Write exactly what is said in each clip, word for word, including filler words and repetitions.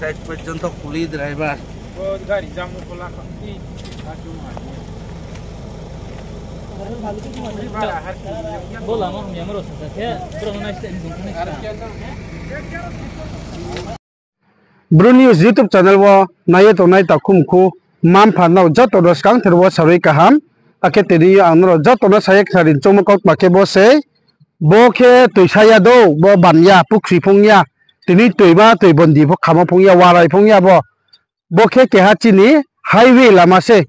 Side porjonto kuli driver. Bru News YouTube channel wo nai ye tongnai takhu mkhu, mma mpha nrao joto no skangther wo sarui kaham. Akhe tini yo ang nrao joto no sa ye khnari choungmo kautma khe bo sei. Bo khe toisa ya dou, bo ban ya, pukhri phung ya, tini toima toi bondi pho khamo phung ya, warai phung ya bo. Bo khe keha chini highway lama sei.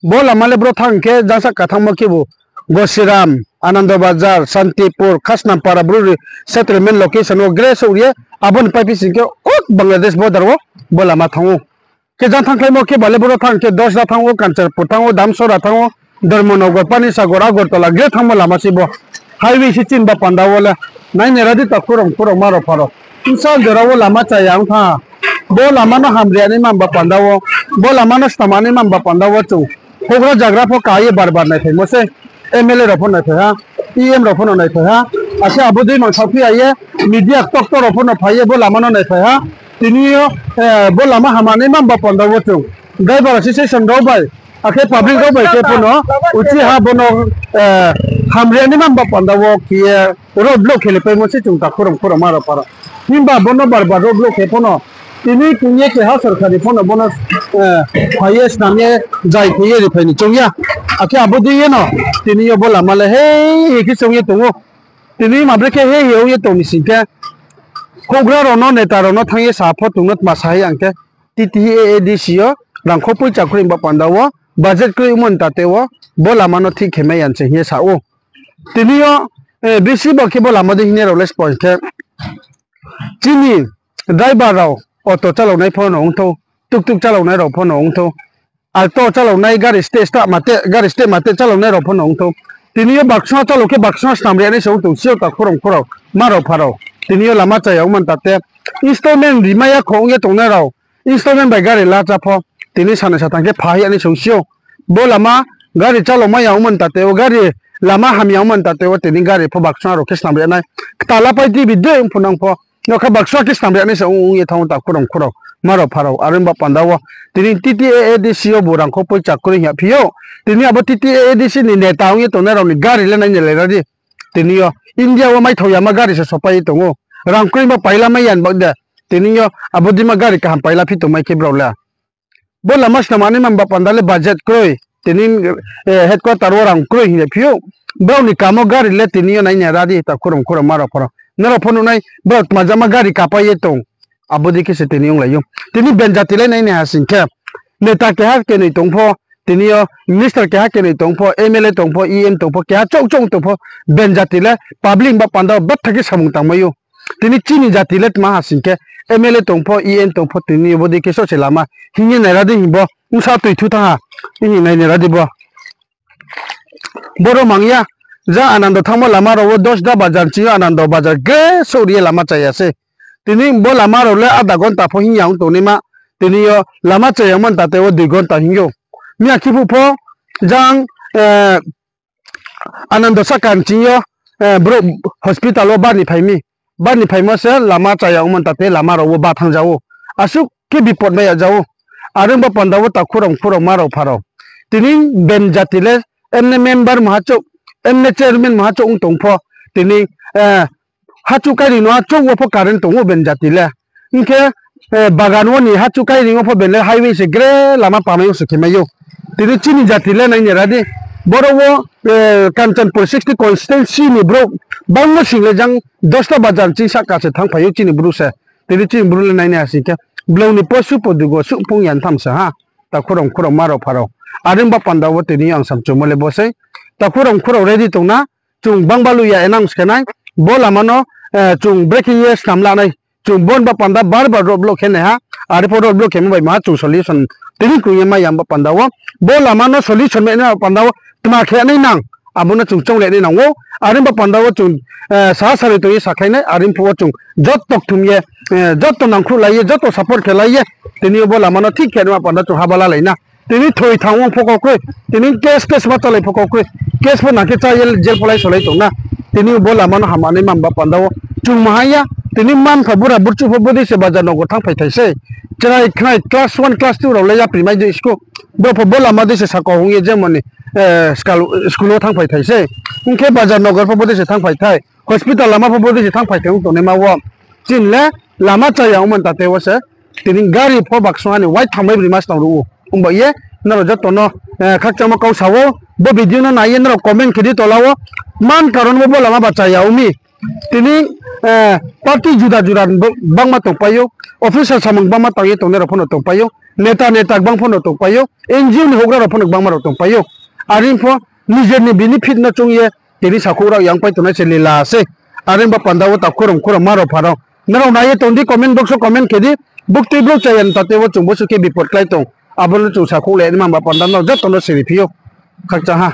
Bo lama le bro thanng khe jangsa kathangmo khebu Gosiram, Anando Bazar, Santipur, Khasnampara, Bru settlement location wo gre souh ye, abo ni paiphi sing khe ok Bangladesh border wo bo lama thanng ou. Khe jang thanngkhlaimo khe bale bro thanng khe Dosda thanng ou, Kanchanpur thanng ou, Damsora thanng ou, Dharmanagar, Panisagar, Agartala gre thanngmo lama sei bo. Highway se chini ba panda wo le. Nai nai ra di takhu rao, mkhu rao, mma rao, mpha rao. Bsa jora wo lama chaya ong thanng ha. Bo lama no hamri ya nai man ba panda wo, bo lama no snam nai man ba panda wo chung houhgra zagra pho ka ye bar bar naiphaimo sei. M L A rao pho naiphai ha, E M rao pho no naiphai ha. Akhe abo dei mang saophi ya ye, media ktor ktor rao pho no phai ye bo lama no naiphai ha. Tini yo, eh, bo lama hamya nai man ba panda wo chung driver association rao bai, akhe public rao bai khe pho no, uchi ha bo no, eh, hamri ya nai man ba panda wo khe ye road block khe le paimo sei chung takhu rao, mkhu rao, mma rao, mpha rao. Himba bo no bar bar road block khe pho no, tini tong ye keha sorkari pho no bo no, eh, phai ye snam ye, jai khe ye riphai ni choung ya. Akhe abo dei ye no, tini yo bo lama le hei hei khe choung ye tong ou. Tini ma bre khe hei hei ong ye tong ni sing khe, houhgra rao no, neta rao no thanng ye sa pho chung no tma sa hai ang khe, T T A A D C yo rangkho poicha kroi ba panda wo, budget kroi ongmo ni tate wo, bo lama no thik khe mai ya se hing ye sa ou. Tini yo, eh, bisi bo khe bo lama dei hing ye rao le spoi khe, chini driver rao, auto chalaonai pho no ongthou, tuktuk chalaonai rao pho no ongthou, alto chalaonai gari steh stah mate, gari steh mate chalaonai rao pho no ongthou. Tini yo baksua chalao khe baksua snam ri ya nai se ong tong si ou takhu rao, mkhu rao, mma rao, mpha rao. Tini yo lama chaya ongmo ni tate, installment rimai ya kho ong ye tongnai rao, installment bai gari lacha pho, tini sanai satham khe phai ya nai se ong si ou. Bo lama gari chalaomai ya ongmo ni tate wo, gari lama hamya ongmo ni tate wo, tini gari pho baksua rao khe snam ri ya nai. Ktala pai T V dei ong pho nang pho, nokha baksua khe snam ri ya nai se ong ye thanng ou takhu rao, mkhu rao, mma rao, mpha rao. Are ong ba panda wo, tini T T A A D C yo bo rangkho poicha kroi hing ya phi ou. Tini abo T T A A D C ni neta ong ye tongnai rao ni gari le nai nai lai ra di. Tini yo India wo maithao yama gari se sopai ye tong ou. Rang kroi ba paila mai ya ni bak de. Tini yo abo dei ma gari kaham paila phi tongmai khe brao le. Bo lama snam nai man ba panda le budget kroi. Tini, eh, headquarter wo rang kroi hing ye phi ou. Brao ni kamo gari le tini yo nai nai ra di takhu rao, mkhu rao, mma rao, mpha rao. Nrao pho nuh nai, brao tma jama gari kapai ye tong. Abo dei khe se tini onglai ou. Tini ben jati le nai nai ha sing khe, neta keha kenoi tong pho, tini yo minister keha kenoi tong pho, M L A tong pho, E M tong pho, keha chouh chouh tong pho, ben jati le public ba panda wo betha khe samung tangmai ou. Tini chini jati le tma ha sing khe, M L A tong pho, E M tong pho, tini yo bo dei khe soh se lama hing ye nai ra di hing bo, bsa toi thu thanng ha, hing nai nai ra di bo. Boro mang ya, jang Anando thanngmo lama rao wo Dosda Bazar chini yo Anando Bazar gre souh ri ye lama chaya sei. Tini bo lama rao le adha ghonta pho hing ya ong tongnaima, tini yo lama chaya ongmo ni tate wo dui ghonta hing ou. Miya khe phuh pho jang, eh, Anando sahka ni ching yo, eh, brouh hospital wo bani phai mi. Bani phaimo se lama chaya ongmo ni tate lama rao wo ba thanngja ou. Asuh khe bipot mai ya ja ou. Are ong ba panda wo takhu rao, mkhu rao, mma rao, mpha rao. Tini ben jati le M N A member maha chouh, M N A chairman maha chouh ong tong pho. Tini, eh, hachu kairing no achouh wo pho current tong ou ben jati le. Hing khe, eh, bagan wo ni hachu kairing wo pho ben le highway se gre lama pamai yo se khe mai ou. Tini chini jati le nai nai ra di. Boro wo, eh, Kanchanpur sixty constituency ni brouh bangmo sing le jang Dosda Bazar chini sahka se thanngphai ou chini bru se. Tini chini bru le nai nai ha sing khe, blong ni posu podugo suh phung ya tham se ha. Takhu rao, mkhu rao, mma rao, mpha rao. Are ong ba panda wo tini yo ang samchumo le bo sei. Takhu rao, mkhu rao ready tong na, chung bangbalu ya announce khe nai, bo lama no, eh, chung brekhe ye snam la nai, chung bo ni ba panda bar bar road block khe nai ha, are pho road block khemo bai maha chung solution tini krung ye mai ya ba panda wo, bo lama no solution mai nai ba panda wo, tma khe nai nang, abo no chung choung le nai nang ou, are ba panda wo chung, eh, sa sari tong ye sakhlai nai, are phuh wo chung joto kthum ye, eh, joto nangkhruh lai ye, joto support khe lai ye, Tini yo bo lama no thik khe nima panda chung haba lalai na. Tini thoi thang ong pho kau kroi, tini case case ma chalai pho kau kroi, case pho nang khe chá ye jail pho lai solai tong na. Tini yo bo lama no hamani mamba panda wo chung mahang ya. Tini manpha bura burchu pho bodei se bazar nogo thanngphai thai sei. Chrai khnai class one, class two rao le yapri mai dei school. Bo pho bo lama dei se sako hung ye jemon ni, eh, skal-, school wo thanngphai thai sei. Hing khe bazar nogo pho bodei se thanngphai thai. Hospital lama pho bodei se thanngphai thai ong tongnaima wo. Chini le lama chaya ongmo ni tate wo se. Tini gari pho baksong ha ni wai thanngmai broi ma se tong ruh ou. Ongba ye nrao joto no, eh, khakchangmo kau sa ou. Bo video no nai ye nrao comment khe di tola wo. Man karon bo bo lama ba chaya ong mi. Tini, eh, party juda juda bo-, gbangma tongpai ou. Officer samung gbangma tang ye tongnai rao pho no tongpai ou. Neta neta gbang pho no tongpai ou. N G O ni houhgra rao pho no gbangma rao tongpai ou. Are pho nijer ni benefit no choung ye tini sakhouh rao yangpai tongnai se lila sei. Are bo panda wo ta khorang khorang ma rao pha rao, nrao nai ye tong di, comment box wo comment khe di. Buktui brouh chaya ni tate wo chung bosuh khe bipot klái tong. Abo no chung sakhouh le nima ba panda no joto no siri phi ou. Khakchang ha.